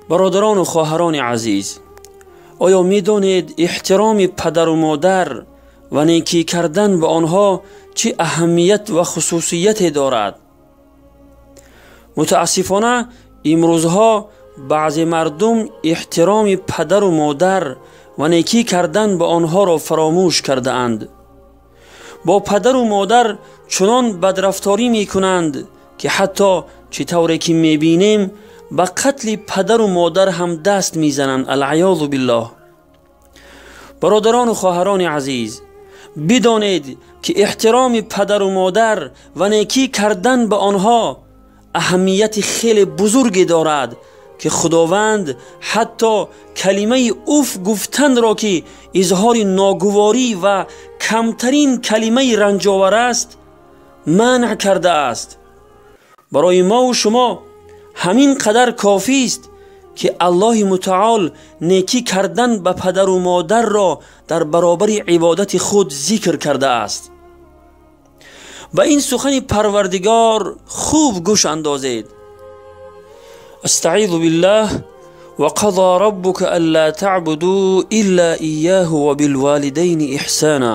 Бародарону хоҳарони азиз, оё медонед эҳтироми падару модар ва некӣ кардан ба онҳо чӣ аҳамият ва хусусияте дорад? Мутаассифона, имрӯзҳо баъзе мардум эҳтироми падару модар ва некӣ кардан ба онҳоро фаромӯш кардаанд. Бо падару модар чунон бадрафторӣ мекунанд, ки ҳатто чӣ тавре ки мебинем, ба қатли падару модар ҳам даст мезананд. Алъаёзу биллоҳ. Бародарону хоҳарони азиз, бидонед, ки эҳтироми падару модар ва некӣ кардан ба онҳо аҳамияти хеле бузурге дорад, ки Худованд ҳатто калимаи уф гуфтанро, ки изҳори ногуворӣ ва камтарин калимаи ранҷовар аст, манъ кардааст. Барои мову шумо ҳамин қадар кофист, ки Аллоҳи мутаол некӣ кардан ба падару модарро дар баробари ибодати худ зикр кардааст. Ба ин сухани Парвардигор хуб гӯш андозед. Астаизу биллаҳ: وقضى ربك ألا تعبدوا إلا إياه وبالوالدين إحسانا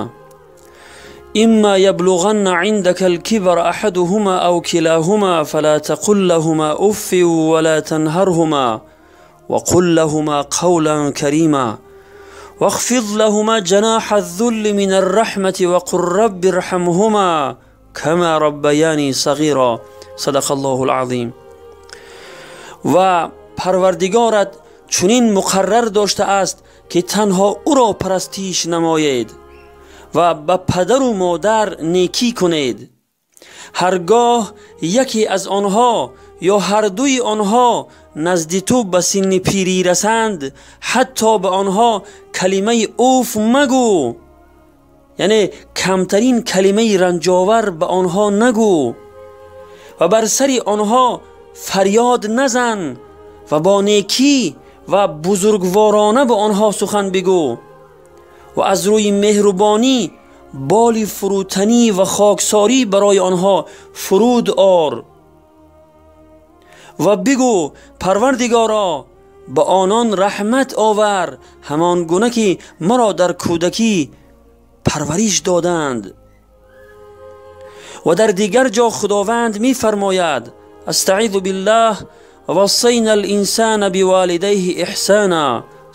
إما يبلغن عندك الكبر أحدهما أو كلاهما فلا تقل لهما أف ولا تنهرهما وقل لهما قولا كريما واخفض لهما جناح الذل من الرحمة وقل رب ارحمهما كما ربياني صغيرا. صدق الله العظيم. و Парвардигорат чунин муқаррар доштааст, ки танҳо ӯро парастиш намоед ва ба падару модар некӣ кунед. Ҳаргоҳ яке аз онҳо ё ҳардуи онҳо назди ту ба синни пирӣ расанд, ҳатто ба онҳо калимаи уф магӯ, яъне камтарин калимаи ранҷовар ба онҳо нагӯ, ва бар сари онҳо фарёд назан ва бо некӣ ва бузургворона ба онҳо сухан бигӯ ва аз рӯи меҳрубонӣ боли фурӯтанӣ ва хоксорӣ барои онҳо фуруд ор ва бигӯ: Парвардигоро, ба онон раҳмат овар, ҳамон гуна ки маро дар кӯдакӣ парвариш доданд. Ва дар дигар ҷо Худованд мефармояд: Астаизу биллаҳ: ووصينا الإنسان بوالديه إحسانا.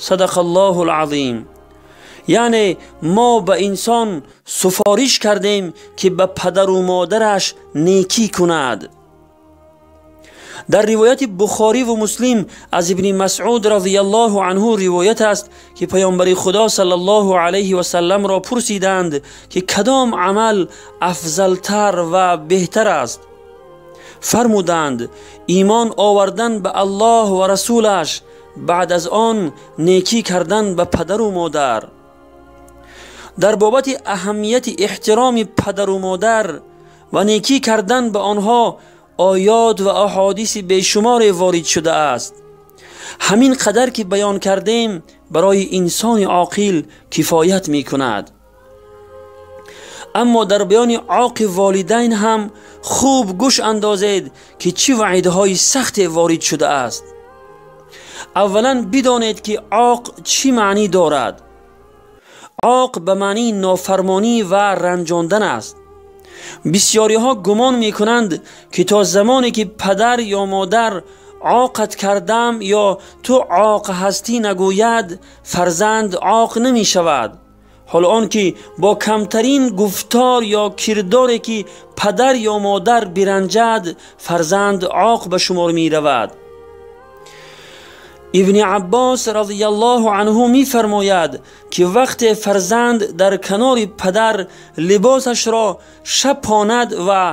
صدق الله العظيم. Яъне мо ба инсон суфориш кардем, ки ба падару модараш некӣ кунад. Дар ривояти Бухориву Муслим аз Ибни Масъуд разияллоҳу анҳу ривоят аст, ки Паёмбари Худо саллаллоҳу алайҳи васалламро пурсиданд, ки кадом амал афзалтар ва беҳтар аст. Фармуданд: имон овардан ба Аллоҳ ва расулаш, баъд аз он некӣ кардан ба падару модар. Дар бобати аҳамияти эҳтироми падару модар ва некӣ кардан ба онҳо оёт ва аҳодиси бешуморе ворид шудааст. Ҳамин қадар ки баён кардем, барои инсони оқил кифоят мекунад. Аммо дар баёни оқи волидайн ҳам хуб гӯш андозед, ки чӣ ваъидҳои сахте ворид шудааст. Аввалан бидонед, ки оқ чӣ маънӣ дорад. Оқ ба маънии нофармонӣ ва ранҷондан аст. Бисёриҳо гумон мекунанд, ки то замоне ки падар ё модар оқат кардам ё ту оқ ҳастӣ нагӯяд, фарзанд оқ намешавад. Ҳоло он ки бо камтарин гуфтор ё кирдоре ки падар ё модар биранҷад, фарзанд оқ ба шумор меравад. Ибни Аббос разияллоҳу анҳу мефармояд, ки вақте фарзанд дар канори падар либосашро шапонад ва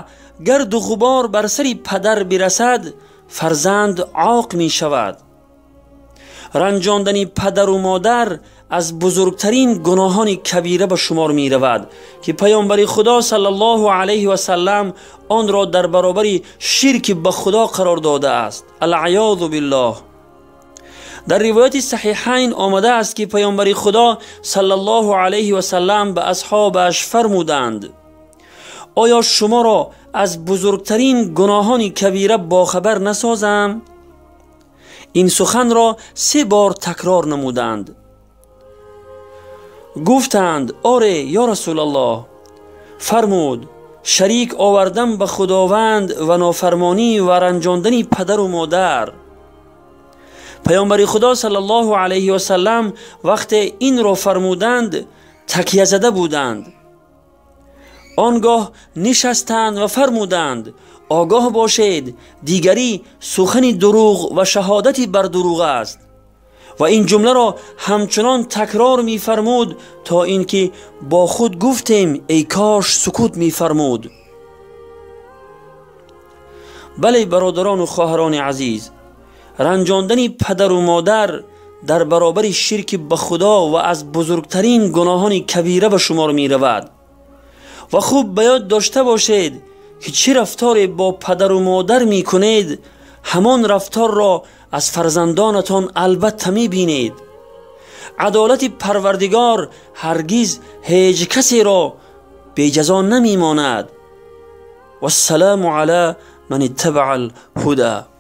гарду ғубор бар сари падар бирасад, фарзанд оқ мешавад. Ранҷондани падару модар аз бузургтарин гуноҳони кабира ба шумор меравад, ки Паёмбари Худо саллаллоҳу алайҳи васаллам онро дар баробари ширки ба Худо қарор додааст. Алъаёзу биллоҳ. Дар ривояти Саҳиҳайн омадааст, ки Паёмбари Худо саллаллоҳу алайҳи васаллам ба асҳобаш фармуданд: оё шуморо аз бузургтарин гуноҳони кабира бохабар насозам? Ин суханро 3 бор такрор намуданд. Гуфтанд: оре, ё Расулаллоҳ. Фармуд: шарик овардан ба Худованд ва нофармонӣ ва ранҷондани падару модар. Паёмбари Худо саллаллоҳу алайҳи васаллам вақте инро фармуданд, такя зада буданд. Он гоҳ нишастанд ва фармуданд: огоҳ бошед, дигарӣ сухани дурӯғ ва шаҳодати бар дурӯғ аст. Ва ин ҷумларо ҳамчунон такрор мефармуд, то ин ки бо худ гуфтем: эй кош сукут мефармуд. Бале, бародарону хоҳарони азиз, ранҷондани падару модар дар баробари ширки ба Худо ва аз бузургтарин гуноҳони кабира ба шумор меравад. Ва хуб ба ёд дошта бошед, ки чӣ рафторе бо падару модар мекунед, ҳамон рафторро аз фарзандонатон албатта мебинед. Адолати Парвардигор ҳаргиз ҳеҷ касеро беҷазо намемонад. Вассаламу ала ман иттабаа алҳуда.